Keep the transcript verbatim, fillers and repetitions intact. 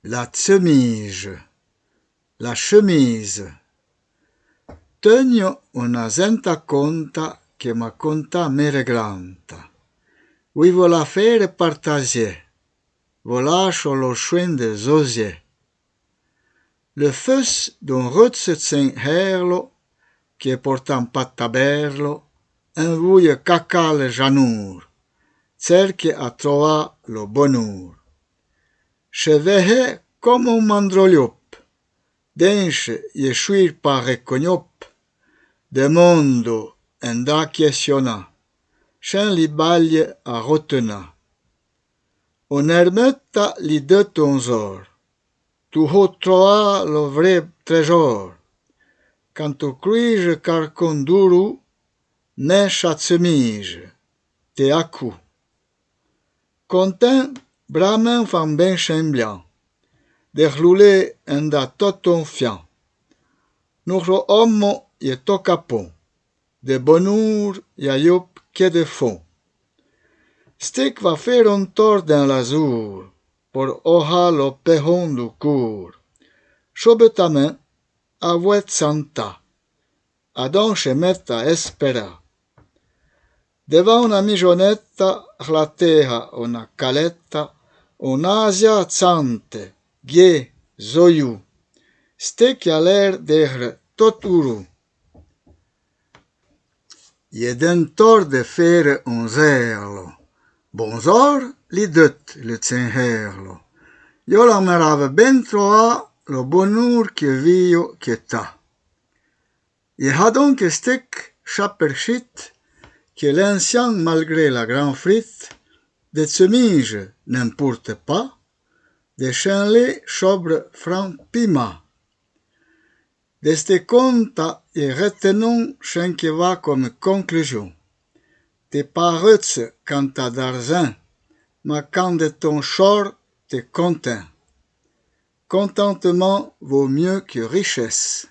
La tsemise, la chemise. Teugno ona zenta conta que m'a contà mére granta. Vouì vo la fére partazié, vo lacho lo chouin de zozié. Le feus d'on reutse tsen hérlo, que portan pa tabèrlo, envouye cacà le janour, tserque a troà lo bonour. Che vehé comme on mandroliop, denche ye chouir pa recognop, de mondo en da questiona, chen li baille a rotena. On ermeta li deut onzor, tu ho troà lo vré trésor, quand tu cruije carcon dourou, mèche a tsemise, te acou. Contin, bramin fan ben chemblian, de hloulé en da tot on fian. Nouhro ommo ye to capon, de bonour y a yop que de fon. Stic va fére on tor den l'azour, por ohà lo pehon dou cour. Chobetamin, avouet santa, adon che meta esperà. Devan ona mijoneta, hlateha ona caleta, on azia tsante, gué, zoyou, stic y a l'èr d'èhre tot ourou. Ye den tor de fére on zèrlo. Bonzor, li deut le tsen hérlo. Yo l'amerave ben troà lo bonour que vio que ta. Ye ha donc stic chaperchit que l'ensian, malgré la gran frit, de tsemise n'en porte pa, de chenlé chobre fran pima. De ste conta ye retenon chen que va comme conclusion. Te pa reutse quand t'as d'arzin, ma quand de ton chor te contin. Contentement vaut mieux que richesse.